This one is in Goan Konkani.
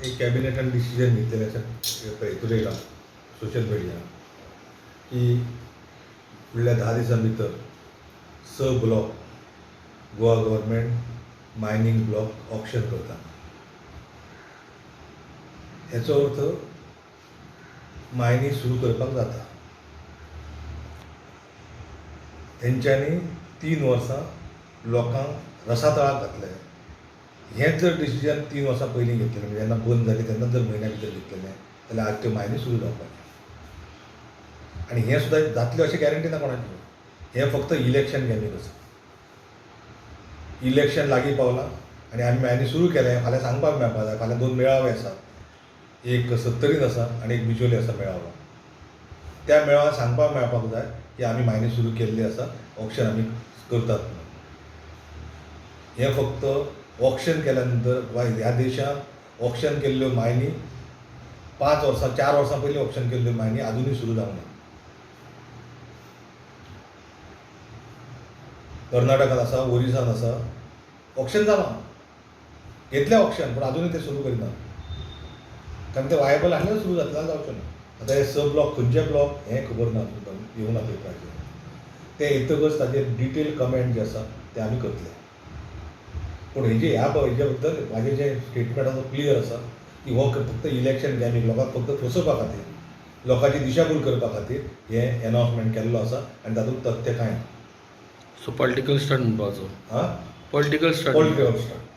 एक कॅबिनेटान डिसिजन घेतलेलें आसा, हितूर येयलां सोशल मिडिया, की फुडल्या 10 दिसां भितर 6 block Goa government mining block auction करता. हेचो अर्थ मायनींग सुरू करपाक जाता. तेंच्यांनी 3 वर्सां लोकांक रसातळाक घातले. हेंच जर डिसिजन 3 वर्सां पयलीं घेतलेलें, म्हणजे जेन्ना बंद जाली तेन्ना जर म्हयन्या भितर घेतलेलें जाल्यार आज त्यो मायनी सुरू जावपाच्यो. आनी हें सुद्दां जातलें अशें गॅरंटी ना कोणाची. हें फक्त इलेक्शन गॅमींग आसा. इलेक्शन लागीं पावलां आनी आमी मायनी सुरू केलें, फाल्यां सांगपाक मेळपा जाय. फाल्यां 2 मेळावे आसात, एक सत्तरीन आसा आनी एक बिचोली आसा मेळावो. त्या मेळाव्यान सांगपाक मेळपाक जाय की आमी मायनी सुरू केल्ली आसा, ऑक्शन आमी करतात म्हणून. हें फक्त ऑक्शन केल्या नंतर वा ह्या देशांत ऑक्शन केल्ल्यो मायनी 5 वर्सां 4 वर्सां पयलीं ऑक्शन केल्ल्यो मायनी आजुनूय सुरू जावंक ना. कर्नाटकांत आसा, ओरिसांत आसा, ऑक्शन जालां, घेतलें ऑक्शन, पूण आजुनूय तें सुरू करिना, कारण तें वायबल आसल्यार सुरू जातलें, जाल्यार जावचें ना. आतां हे 6 ब्लॉक खंयचे ब्लॉक हें खबर ना, येवना पेपराचेर. तें येतकच ताजेर डिटेल कमेंट जे आसा ते आमी करतले. पूण हेजे ह्या हेजे बद्दल म्हाजें जें स्टेटमेंट आसा क्लियर आसा की हो फक्त इलेक्शन गॅमीक, लोकांक फक्त फसोवपा खातीर, लोकांची दिशाभूल करपा खातीर हें एनावन्समेंट केल्लो आसा आनी तातूंत तथ्य कांय ना. सो पॉलिटिकल स्टंट म्हणपाचो. आं, पॉलिटिकल स्टंट. Political stunt.